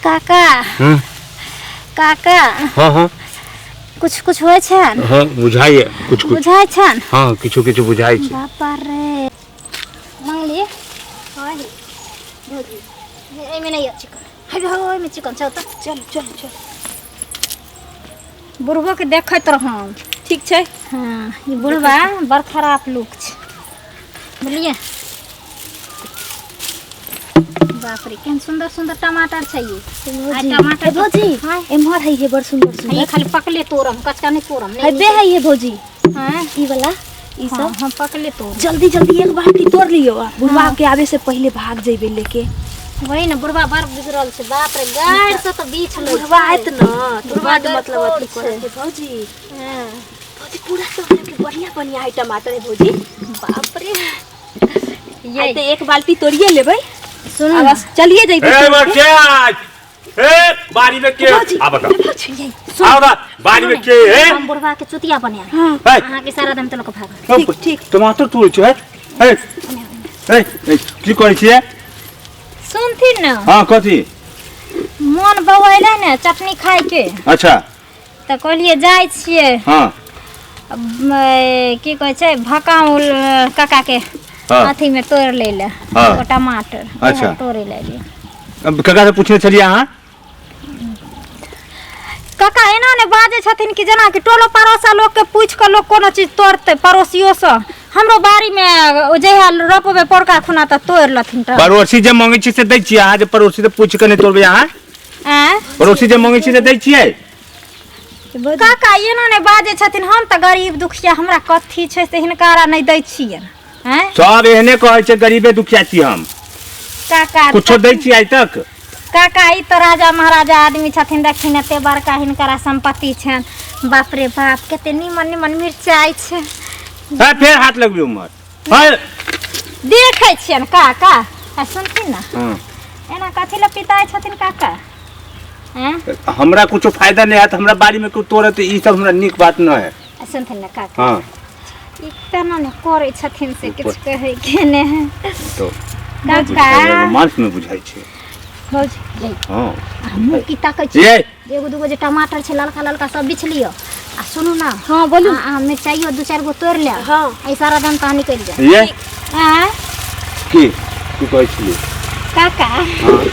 काका। काका। हाँ हाँ। कुछ कुछ होइ छनि? हाँ, बुझाइए कुछ कुछ। बुझाइ छनि? हाँ, किछु किछु बुझाइ छै। बापा रे, मंगली। हाँ हे भौजी, एहिमे नहि यऽ चिकन। हे हे, ओहिमे चिकन छौ तऽ। चल चल चल। बुढ़बो के देखैत रहम। ठीक छै। हाँ, ई बुढ़बा बड़ खराब लुक छै, बुझलियै? बाप रे, केहन सुंदर सुंदर टमाटर छै ई। आ टमाटर हे भौजी। हाँ। एम्हर है, हे बड़ सुंदर ये सुंदर। खाली पकले तोड़म, कचका नहीं तोड़म। नहीं। हेबे है ये भौजी। हाँ। ई वाला ई हाँ, सब। हम पकले तोड़। जल्दी जल्दी एक बाल्टी तोड़ लियो, बुढ़वा के आवे से पहले भाग जेबे लेके। वही ने, बुढ़वा बड़ बिगड़ल छै। बाप रे, गाड़ से तो बीछ लै बुढ़वा छै। आयत न तो बुढ़वा बड मतलब डरपोक अथी छै। करत है भौजी। हाँ। भौजी, पूरा तोहरा के बढ़िया बढ़िया है टमाटर है भौजी। बाप रे। आइ ये तऽ एक बाल्टी तोड़िए लेबै। सुन। आ बस चलिए जइबै। ए बच्चा, ए बाड़ी में के भौजी, आ बताओ। भौजी। आओ ना, बाड़ी में के है? हम बुढ़वा के चुतिया बने। हाँ। ए, अहाँ के सारा दम तो लोक भागल। ठीक ठीक। टमाटर तोड़ै छै। ए ए ए, की करै छियै? सुनथिन न। हाँ, कथी? मोन बौएलै ने चटनी खाय के। अच्छा। तऽ कहलियै जाइ छियै। हाँ। अब, की कहै छै, भकाउल काका के हाँ। अथी में तोड़ि लै लए। हाँ। एगो टमाटर। अच्छा। उएह तोड़ै लए एलियै। अब काका से पूछने छलियै अहाँ? काका एना ने बाजै छथिन कि जेना कि टोलो पड़ोसा लोकके पूछि कऽ लोक कोनो चीज तोड़तै। पड़ोसियोसँ हमरो बाड़ीमे ओ जहिया रोपबै पौरका खुना तऽ तोड़ि लथिन तऽ। पड़ोसी जे मंगै छी से दै छियै अहाँ? जे पड़ोसी से पूछि कऽ नहि तोड़बै अहाँ? आँय? पड़ोसी जे मंगै छी से दै छियै? काका एना ने बाजै छथिन, हम तऽ गरीब दुखिया, हमरा कथी छै से हिनकारा नहि दै छियनि। आँय? सब एहने कहै छै, गरीबे दुखिया छी हम। काका, कुछो दै छियै आइ तक? काका, ई तऽ राजा महाराजा आदमी छथिन। देखिन, एते बड़का हिनकरा सम्पत्ति छनि। बाप रे बाप, कते निमन निमन मिरचाइ छै। है, फेर हाथ लगबियौ उम्हर है। देखै छियनि काका। आ सुनथिन ने। हाँ। एना कथी लए पिताइ छथिन काका? आँय? हमरा कुछो फायदा नहीं है, हमरा बाड़ी में कोई तोड़त, ई सब हमरा नीक बात न है। आ सुनथिन ने काका। हाँ। ई तेना ने करै छथिन से किछु कहै के ने। तो काका। मांस में बुझाइ छै। भौजी। हाँ। हमहूँ की ताकै छी। ये एगो दूगो जे टमाटर छै ललका ललका, सब बिछ लिअ। आ सुनू ने। हाँ, बोलू। आ मिरचाइयो दू चारि गो तोड़ि लेब। हाँ। एहि सारा दाम तहन निकलि जायत। ये आँय? की की कहै छियै? काका। हाँ।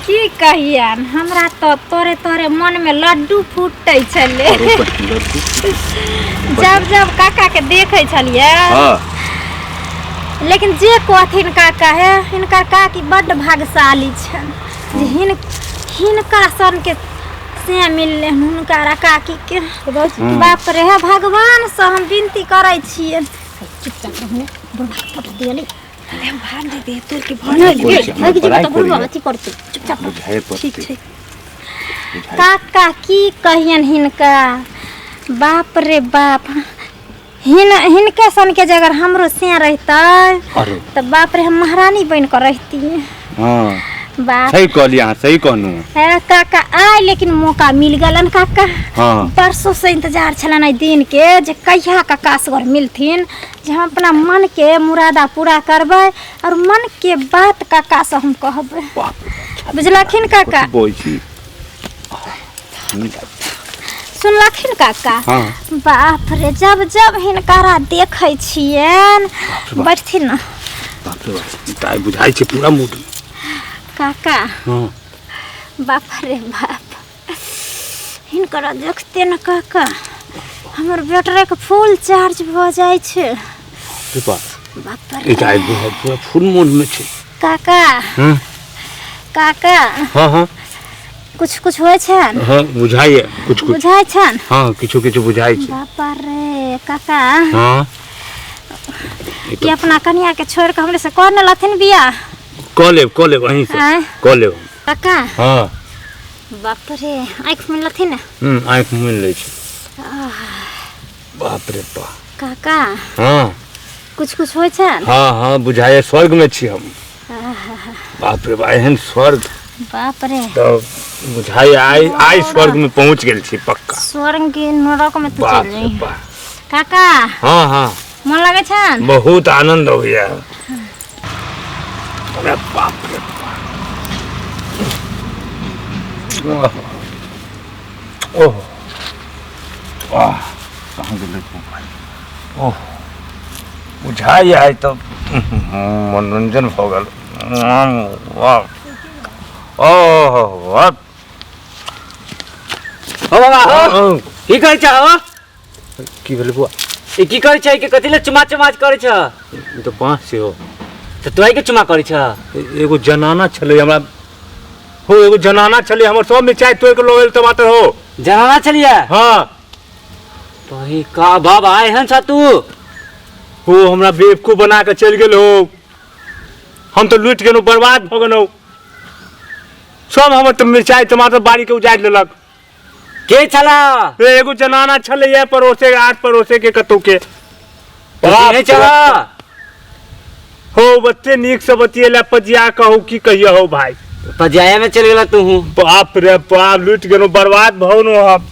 की कहियन, हमरा तऽ तोरे तोरे मनमे लड्डू फूटै छलै। अरे बहिन, लड्डू। जब जब काका के देखै छलियै। हाँ। लेकिन जे कहथिन काका, हे हिनकर काकी बड्ड भाग्यशाली छनि जे हिनका सनके से मिललै हुनका काकी के। बाप रे, हे भगवान से हम विनती करै छियनि। चुपचाप रहू ने, बुढ़बा के फोटो दियली। भाग दे दे, तोड़ के भाग। भागि कोइ छै, हमरा जेबै पढ़ाइ तऽ बुढ़बा करैए। अथी करतै। चुपचाप रहू। बुझाइ पड़तै। ठीक छै। बुझाइ। काका, की कहियन हिनका, बाप रे बाप, हिनके सनके जे अगर हमरो से रहितै अरे तऽ बाप रे, हम महारानी बनि कऽ रहितियै। हाँ। बाप। सही कहलियै अहाँ, सही कहलहुँ। हे काका, आइ लेकिन मौका मिल गेलन काका। हाँ। बरसों से इंतजार छलन एहि दिन के जे कहिया काका से घर मिलथिन जे हम अपना मन के मुरादा पूरा करबै और मन के बात काका से हम कहबै। बाप रे बाप। बुझलखिन काका? कथी बजै छी? सुनलखिन काका? हाँ। बाप रे, जब जब हिनकारा देखै छियनि। रे बाप। बैठथिन ने। बाप रे बाप, ई तऽ आइ बुझाइ छै पूरा मूड। काका। हाँ। बाप रे बाप, हिनकरा देखते ने काका, हमर बैटरी के फुल चार्ज भऽ जाइ छै। रे बाप। बाप ई रे। तऽ आइ बुझाइ पूरा फुल मूड में छै। काका। हम्म। काका। हाँ हाँ। कुछ कुछ होइ छनि? हाँ, बुझाइए कुछ कुछ। बुझाइ छनि? हाँ, किछु किछु बुझाइ छै। बाप रे, काका। हाँ। ई अपना कनिया के छोड़ के हमरे से कर ने लथिन बियाह। कऽ लेब, कऽ लेब अहीं से। आँय? कऽ लेब। काका। हाँ। बाप रे, आँखि मुनि लथिन ने। आँखि मुनि लै छी। बाप रे बाप। काका। हाँ। कुछ कुछ होइ छनि? हाँ हाँ, बुझाइए स्वर्ग में छी हम। बाप रे बाप, एहन स्वर्ग। बाप रे। तऽ बुझाइ आइ आइ स्वर्ग में पहुंच गेल छी पक्का। स्वर्ग के नरक में तो बाप चल रे जाई। बाप। काका। हाँ हाँ। मन लगे छनि? बहुत आनंद अबैया। अरे बाप रे बाप। ओह आह कहाँ गेलै मोबाइल? ओह बुझाइ आइ तऽ मनोरञ्जन भऽ गेल। वाह, ओह वाह। हो बाबा हो, की करै छ हो? की भेलै बौआ? ई की करै छ? के कथी ले चुमा चुमा करै छ? ई तऽ बाँस छै हो। तऽ तू के चुमा करै छ? एगो जनाना छलै हमरा हो, एगो जनाना छलै हमर, सब मिरचाइ तोड़ि कऽ लऽ गेल टमाटर हो। जनाना छलियै? हाँ। तोही का बाबा एहन छ तू? हो, हमरा बेवकूफ बना कऽ चलि गेल हो। हम तऽ लुटि गेलहुँ, बर्बाद भऽ गेलहुँ। सब हमर तऽ मिरचाइ टमाटर बाड़ीके उजाड़ि लेलक। के छला? एगो जनाना छलैया पड़ोसे, आठ पड़ोसे के कतौ के। नहीं छला हो। बच्चे नीक से बतियेला पजिया कहू की कहिए हो भाई। पजिया में चल गेला तू। बाप रे बाप, लुटि गेलहुँ, बर्बाद भऽ गेलहुँ हम।